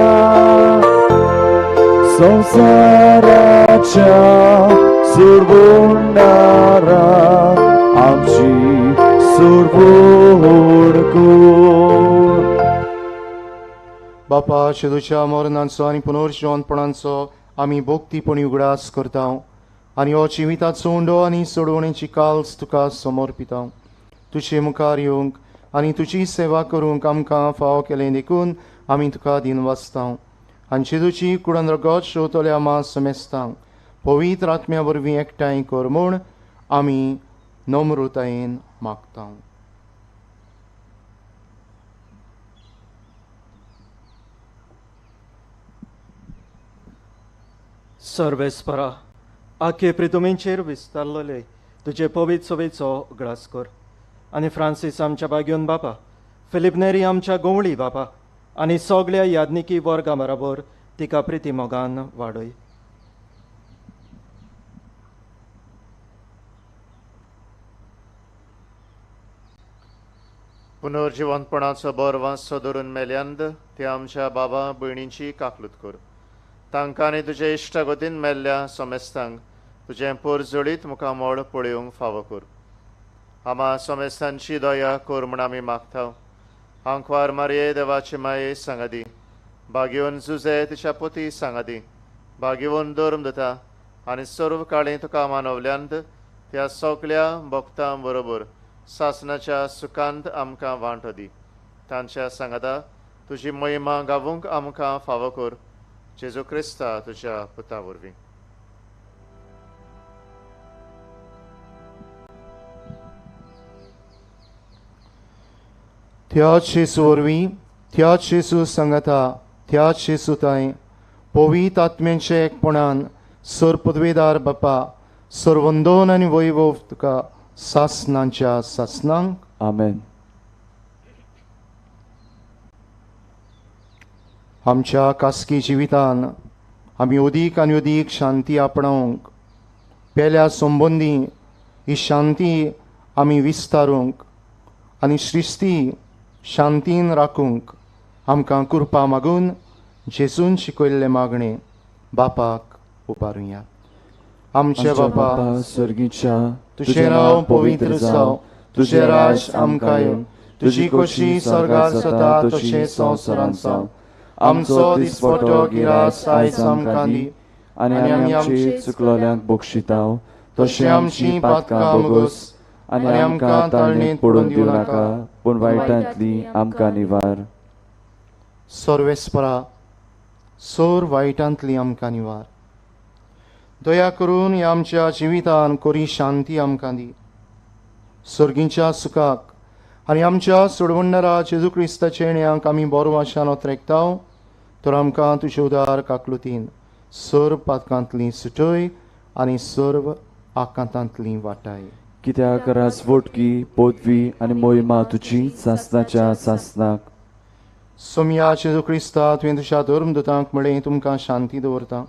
संवसाराच्या सोडवणारा आमची सोडवण कर. बापा, जेजूच्या मरणाचो आनी पुनर्जिवनपणाचो आमी भक्तीपणी उगडास करता आनी हो जिविताचो उंडो आनी सोडवणेची काल्स तुका समर्पिता. तुजे मुखार येवंक आनी तुजी सेवा करूंक आमकां फावो केलें देखून आमी तुका दिनवासता. आनी जेजूची कुडान रगत शेवतल्या मा समेस्तांक पवित्र आत्म्या वरवीं एकठांय कर म्हूण आमी नम्रतायेन मागता. सर्वेस्परा, आखे प्रितुमेंचेर विस्तारलेले तुजे पवित्र सभेचो उगडास कर आनी फ्रांसीस आमच्या बागयोन बापा, फिलीप नेरी आमच्या गोंवळी बापा आनी सगळ्या यादनिकी वर्गा बराबर तिका प्रिती मोगान वाडय. पुनर्जिवनपणाचो बरो धरून मेल्यांत ते आमच्या बाबा भयणींची काकलूत कर. तांकां आनी तुजे इश्टागतीन मेल्ल्या समेस्तांक तुजें पोरजळीत मुखामळ पळोवंक फावो कर. आमा समेस्तांची दया कर म्हूण आमी मागता. आंकवार मारये देवाचे माये सांगादी, भाग्यवन जुजे तिच्या पोती सांगादी, भाग्यवन धर्म दिता आनी सर्व काळी तुका मानवल्यांत त्या सगळ्या भक्तां बरोबर सासनाच्या सुखांत आमकां वांटो दी. तांच्या सांगाता तुजी महिमा गावूंक आमकां फावो कर. जेजू क्रिस्ता तुज्या पुता वरवीं. त्याच जेजू वरवीं, त्याच जेजू सांगाता, त्याच जेजू तांय पवित्र आत्म्यांच्या एकपणान सर पदवेदार बापा, सर्वंदोन आनी वैभव तुका सासनांच्या सासनांक. आमेन. आमच्या खासगी जिवितान आमी अदीक आनी अदीक शांती आपणावंक, पेल्या संबंदी ही शांती आमी विस्तारूंक आनी सृश्टी शांतीन राखूंक आमकां कृपा मागून जेजून शिकयल्लें मागणें बापाक उबारुया. आमचे बापा स्वर्गीच्या, तुजें नांव पवित्र जावं, तुजें राज आमकां येवं, तुजी खोशी स्वर्गार जाता तशें संवसारांत जावं. आमचो दिसपटो गिरास आयज आमकां दी आनी आमी आमची चुकलोल्यांक बक्षिता तशें आमची पातकां बोगस आनी आमकां ताळणेंत पडून दिवं नाका, पूण वायटांतली आमकां निवार. सर्वेस्परा, सोर वायटांतली आमकां निवार. दया करून ह्या आमच्या जिवितान कोरी शांती आमकां दी. सर्गींच्या सुखाक आनी आमच्या सोडवणदारा जेजू क्रिस्ताच्या येण्याक आमी बरो आशान ओतरेकता, तर आमकां तुजे उदार काकलुतीन सर्व पातकांतली सुटय आनी सर्व आकांतांतली वाटाय. कित्याक राजवटकी पदवी आनी मोहिमा तुजी सासनाच्या सासनाक. सोमया जेजू क्रिस्ता, तुवें तुज्या धर्मदूतांक म्हळें, तुमकां शांती दवरता,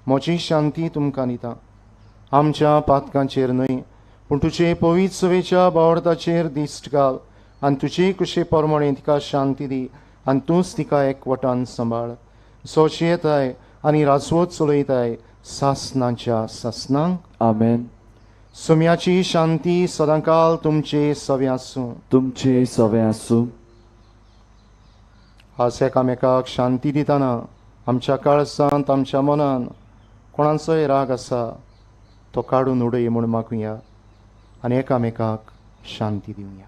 म्हजी शांती तुमकां दिता. आमच्या पातकांचेर न्हय पूण तुजे पवित्र सभेच्या बावडताचेर दिश्ट घाल आनी तुजे कुशे प्रमाणे तिका शांती दी आनी तूंच तिका एकवटान सांबाळ. सोशी येताय आनी राजवत चलयताय सासनाच्या सासनांक. आमेन. सोम्याची शांती सदांकाल तुमचे सवे आसूं. तुमचे सवे आसूं. आज एकामेकाक शांती दितना आमच्या काळजांत, आमच्या मनान कोणाचोय राग आसा तो काडून उडय म्हूण मागुया आनी एकामेकाक शांती दिवया.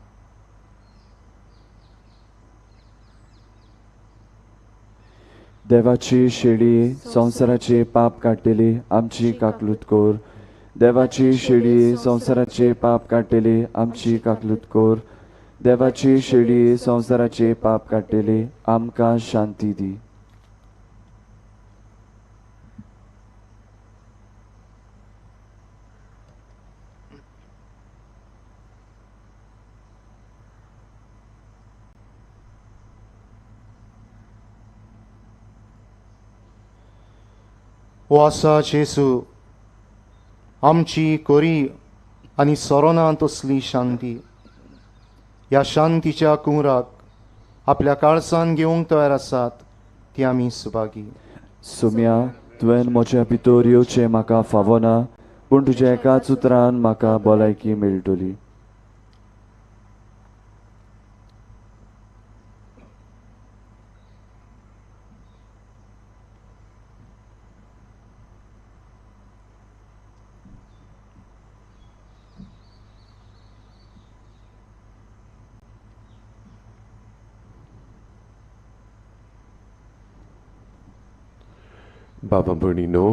देवाची शेळी संवसाराचे पाप काडटली आमची काकलूत कर. देवाची शेळी संवसाराचे पाप काडटली आमची काकलूत कर. देवाची शेळी संवसाराचे पाप काडटली आमकां शांती दी. ओ आसा जेजू, आमची कोरी आनी सोरोना तसली शांती. ह्या शांतीच्या कुंवराक आपल्या काळसान घेवंक तयार आसात ती आमी सुभागी. सोम्या, तुवें म्हज्या भितर येवचें म्हाका फावना, पूण तुज्या एकाच उतरान म्हाका भलायकी मेळटली. बाबा भयणीनो,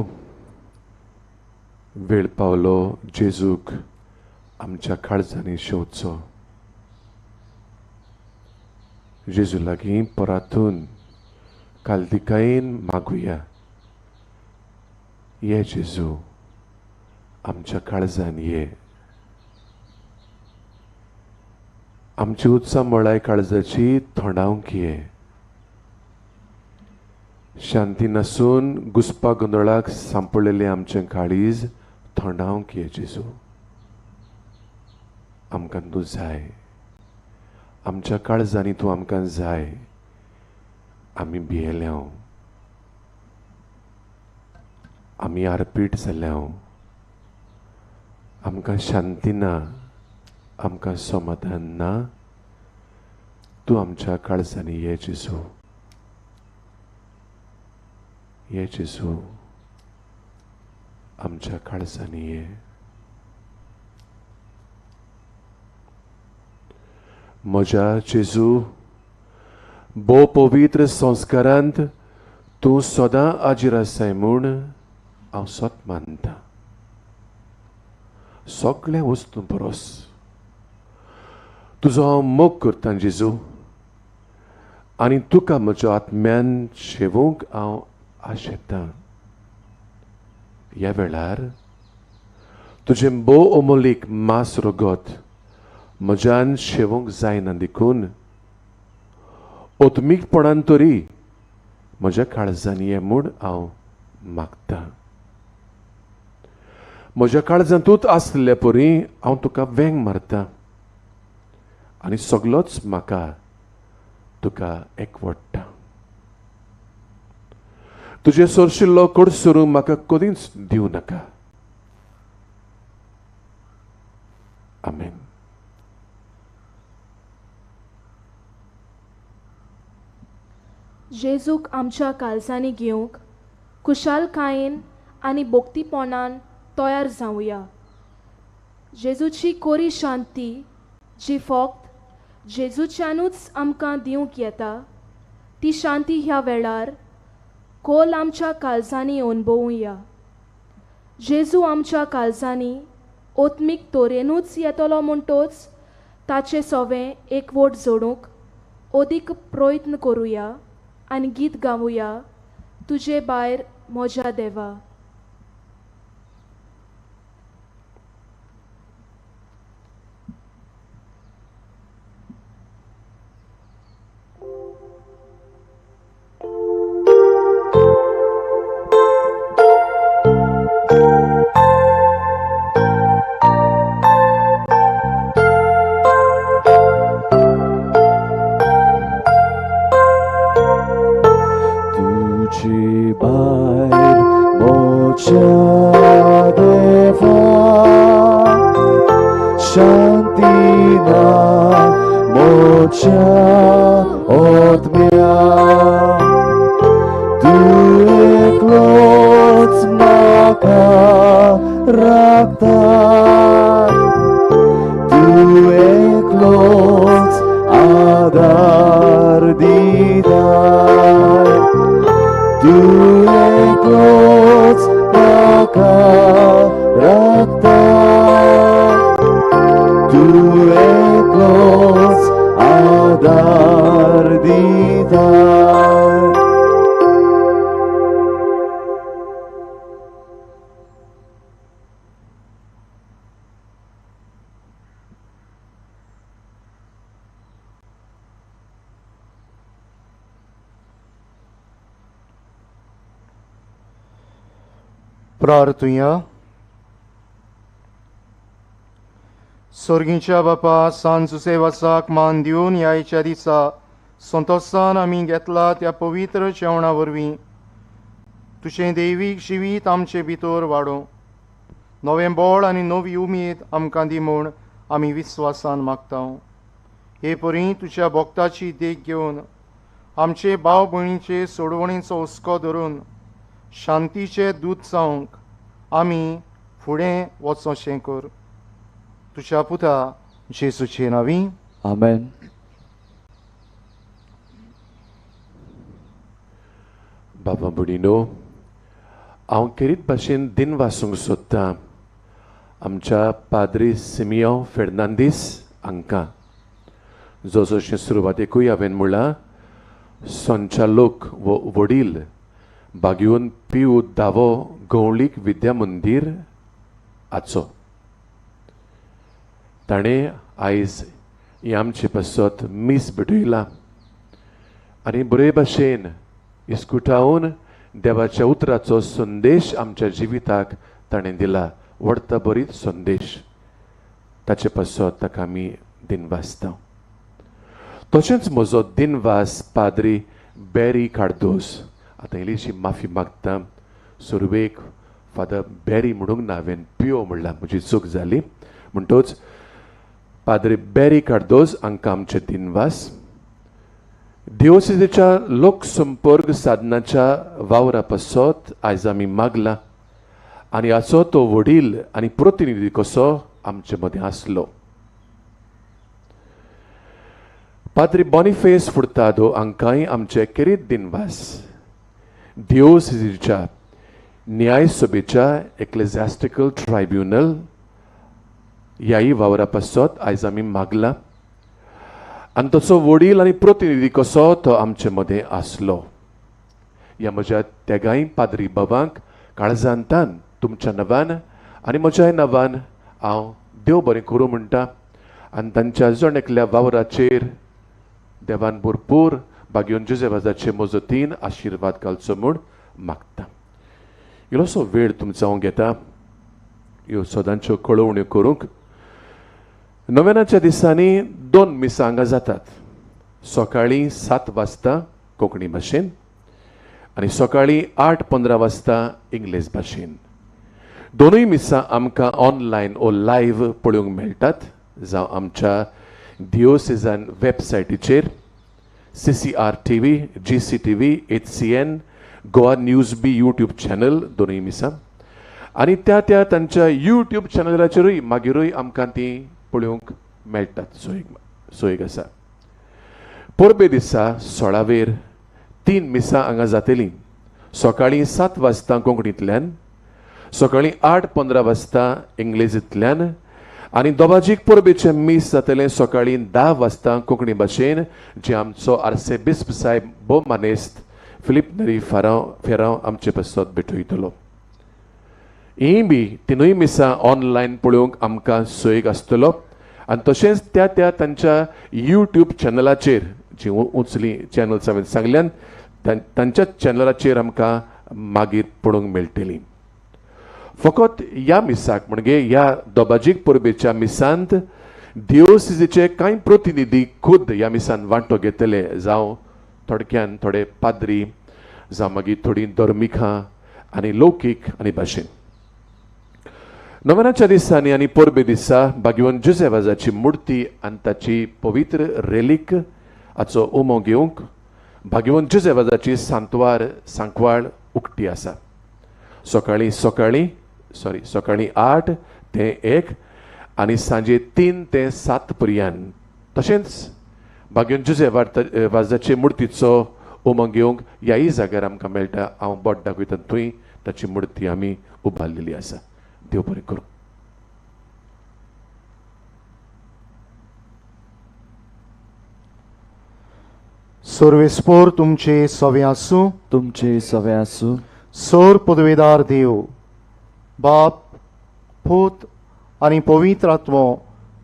वेळ पावलो जेजूक आमच्या काळजांनी शेवचो. जेजू लागीं परातून कालदिकायेन मागुया, ये जेजू आमच्या काळजान ये. आमची उत्साह मळाय काळजाची थोंडावंक ये. शांती नासून घुसपा गोंदळाक सांपडलेलें आमचें काळीज थंडावंक ये जेजू. आमकां तूं जाय, आमच्या काळजांनी तूं आमकां जाय. आमी भियेल्या, आमी आरपीट जाल्या, आमकां शांती ना, आमकां समाधान ना. तूं आमच्या काळजांनी ये जेजू, ये जेजू आमच्या काळजांनी ये. म्हज्या जेजू, भोव पवित्र संस्कारांत तूं सदां आजीर आसाय म्हूण हांव सत मानता. सगळें वस्तू परस तुजो हांव मोग करतां जेजू, आनी तुका म्हज्या आत्म्यान शेवूंक हांव आशेतां. ह्या वेळार तुजें भोव अमोलीक मास रगत म्हज्यान शेवूंक जायना देखून ओतमीकपणान तरी म्हज्या काळजान ये म्हूण हांव मागतां. म्हज्या काळजांतूच आसले परी हांव तुका वेंग मारतां आनी सगलोच म्हाका तुका एकवडटा. तुजें सोरशिल्लो कडसरू म्हाका कदींच दिवं नाका. आमेन. जेजूक आमच्या काळजांनी घेवंक खुशालकायेन आनी भक्तीपणान तयार जावया. जेजूची कोरी शांती जी फक्त जेजूच्यानूच आमकां दिवंक येता ती शांती ह्या वेळार खोल आमच्या काळजांनी अणभवुया. जेजू आमच्या काळजांनी ओत्मीक तरेनूच येतलो म्हणटोच ताचे सवें एकवट जोडूंक अदीक प्रयत्न करुया आनी गीत गावुया, तुजे भायर म्हज्या देवा. प्रार्थुया. सोर्गीच्या बापा, सान जुसेवासाक मान दिवन ह्या दिसा संतोसान आमी घेतला त्या पवित्र जेवणा वरवीं तुजें दैवीक जिवीत आमचे भितर वाडोवं, नवें बळ आनी नवी उमेद आमकां दी म्हूण आमी विस्वासान मागता. हे परी तुज्या भक्ताची देख घेवन आमचे भाव भयणीचे सोडवणेचो हुस्को धरून शांतीचे दूत जावंक आमी फुडें वचोशें कर. तुज्या पुता जेजूचे नांवी, आमेन. बाबा भयणीनो, हांव खेरीत भाशेन दिन वासूंक सोदतां आमच्या पाद्री सिमियो फेर्नांदीस हांकां, जो जशें सुरवातेकूय हांवें म्हणलां संचालक वो वडील बागेवन पियू दावो गवळीक विद्या मंदीर हाचो. ताणें आयज हें आमचे पासत मीस भेटयलां आनी बरे भाशेन इस्कुटावन देवाच्या उतराचो संदेश आमच्या जिविताक ताणें दिला, व्हडता बरीच संदेश. ताचे पासत ताका आमी दिनवासता. तशेंच म्हजो दिनवास पाद्री बॅरी कार्दोस. आतां इल्लीशी माफी मागता, सुरवेक फादर बॅरी म्हणूंक ना, हांवें पियो म्हणलां, म्हजी चूक जाली. म्हणटच पाद्री बॅरी कार्दोस हांकां आमचे दिनवास. दिवोसिजेच्या लोकसंपर्क साधनाच्या वावरा पासत आयज आमी मागला आनी हाचो तो वडील आनी प्रतिनिधी कसो आमचे मदें आसलो. पाद्री बॉनिफेस फुर्तादो हांकांय आमचे खेरीत दिनवास. दिवोसिजेच्या न्यायसभेच्या एक्लेझियास्टिकल ट्रायब्युनल ह्याय वावरा पासत आयज आमी मागला आनी तसो वडील आनी प्रतिनिधी कसो तो आमचे मदें आसलो. ह्या म्हज्या तेगांय पाद्री बाबांक काळजांतान तुमच्या नांवान आनी म्हज्याय नांवान हांव देव बरें करूं म्हणटा आनी तांच्या जण एकल्या वावराचेर देवान भरपूर बागेवन जुजेवाजाचे मजतीन आशिर्वाद घालचो म्हूण मागता. इल्लोसो वेळ तुमचो हांव घेता ह्यो सदांच्यो कळोवण्यो करूंक. नव्यानाच्या दिसांनी 2 मिसां हांगा जातात. सकाळीं 7 वाजता कोंकणी भाशेन आनी सकाळीं 8:15 वाजता इंग्लीश भाशेन. दोनूय मिसां आमकां ऑनलायन ओ लायव्ह पळोवंक मेळटात, जावं आमच्या दिओसेजन वेबसायटीचेर CCR TV, GCTV, HCN, Goa news B YouTube channel दोनूय मिसां आनी त्या त्या तांच्या यूट्यूब चॅनलाचेरूय मागीरूय आमकां ती पळोवंक मेळटात. सोयीक आसा. परबे दिसा 16 वेर 3 मिसां हांगा जातलीं. सकाळीं 7 वाजता कोंकणींतल्यान, सकाळीं 8:15 वाजता इंग्लेजींतल्यान आनी दोबाजीक परबेचें मीस जातलें सकाळीं 10 वाजता कोंकणी भाशेन, जे आमचो आर्सेबिस्प साहेब भोव मानेस्त फिलीप नरी फेरांव आमचे पासत भेटयतलो. हीं बी तिनूय मिसां ऑनलायन पळोवंक आमकां सोयीक आसतलो आनी तशेंच त्या त्या तांच्या यूट्यूब चॅनलाचेर जी उंचली चॅनल्स हांवें सांगल्यान तांच्या चॅनलाचेर आमकां मागीर पळोवंक मेळटली. फकत ह्या मिसाक म्हणजे ह्या दोबाजीक परबेच्या मिसांत दिओसिजीचे कांय प्रतिनिधी खुद ह्या मिसान वांटो घेतले, जावं थोडक्यान थोडे पाद्री, जावं मागीर थोडीं धर्मिकां आनी लौकीक आनी भाशेन. नव्यानाच्या दिसांनी आनी परबे दिसा बागेवन जुजेवाजाची मुर्ती आनी ताची पवित्र रेलीक हाचो उमो घेवंक बागेवन जुजेवाजाची सांतवार सांकवाळ उक्ती आसा. सकाळीं सकाळीं 8 ते 1 आनी सांजे 3 ते 7 पर्यंत. तशेंच बागेवन जुजे वाजाचे मुर्तीचो उमो घेवंक ह्याय जाग्यार आमकां मेळटा. हांव बोट दाखयता थंय ताची मुर्ती आमी उबारलेली आसा. देव बरें करूं. सर्वेस्पोर तुमचे सवे आसूं, तुमचे सवे आसूं. सोर पदवेदार देव बाप, पूत आनी पवित्र आत्मो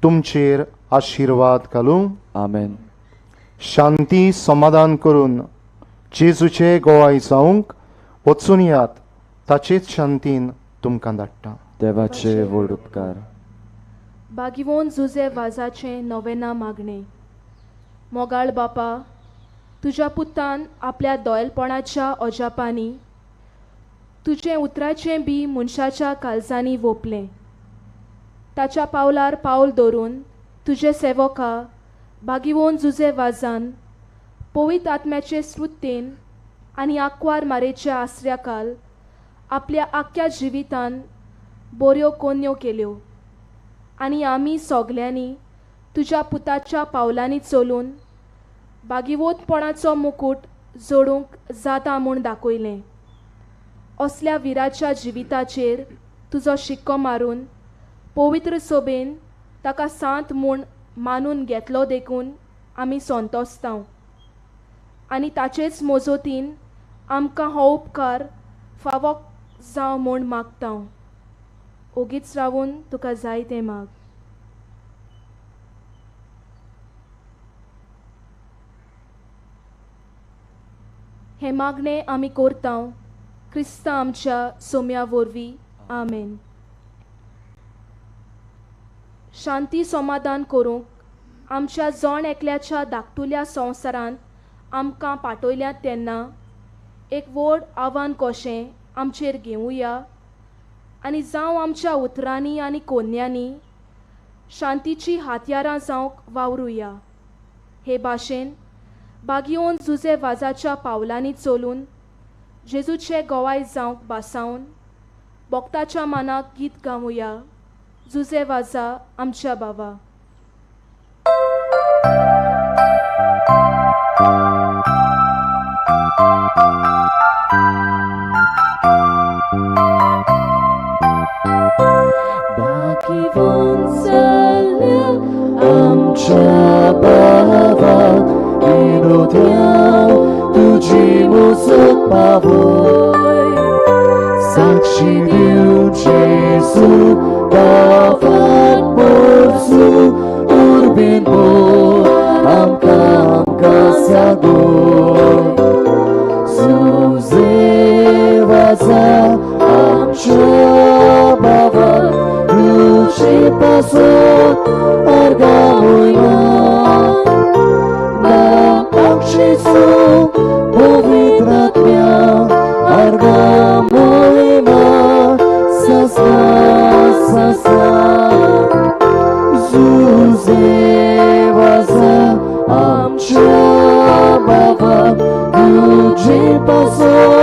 तुमचेर आशिर्वाद घालूं. आमेन. शांती समाधान करून जेजूचे गोवाय जावंक वचून यात, ताचेच शांतीन तुमकां धाडटा. देवाचे व्हड उपकार. बागिवोन जुजे वाजाचें नवेना मागणें. मोगाळ बापा, तुज्या पुतान आपल्या दोयलपणाच्या अजापांनी तुजें उतराचें बी मनशाच्या काळजांनी वोपलें. ताच्या पावलार पावल दवरून तुजे सेवका बागिवोन जुजे वाजान पवित्र आत्म्याचे स्फुर्तेन आनी आंकवार मारेच्या आसऱ्याकाल आपल्या आख्ख्या जिवितान बऱ्यो कोन्यो केल्यो आनी आमी सगल्यांनी तुज्या पुताच्या पावलांनी चलून बागिवोतपणाचो मुकूट जोडूंक जाता म्हूण दाखयलें. असल्या विराच्या जिविताचेर तुजो शिक्को मारून पवित्र सोबेन ताका सांत म्हूण मानून घेतलो देखून आमी संतोसतांव आनी ताचेच मोजोतीन आमकां हो उपकार फावो जावं म्हूण मागतांव. ओगीच रावून तुका जाय तें माग. हें मागणें आमी करतांव क्रिस्ता आमच्या सोम्या वरवीं. आमेन. शांती समाधान करूंक आमच्या जण एकल्याच्या धाकटुल्या संवसारांत आमकां पाठयल्यात तेन्ना एक व्हड आव्हान कशें आमचेर घेवया आनी जावं आमच्या उतरांनी आनी कोन्यांनी शांतीची हातयारां जावंक वावरुया. हे भाशेन बागियोन जुजे वाजाच्या पावलांनी चलून जेजूचे गोवाय जावंक बासावन भक्ताच्या मनाक गीत गावया. जुजे वाजा आमच्या बाबा. बागिवोन जाल्या आमच्या बाबा, विनोद्या तुजी मोसत पावय, साक्षी दिवं जेजू गांवांत पोरसू, उर्बेन बोल आमकां आमकां सागोय. जुजे वाजा आमच्या बाबा, तुजे पासत अर्गां वयना, जेजू पवित्र आत्म्या अर्गां मोहिमा ससा ससा. जुजे वाजा आमच्या बाबा, तुजे पासत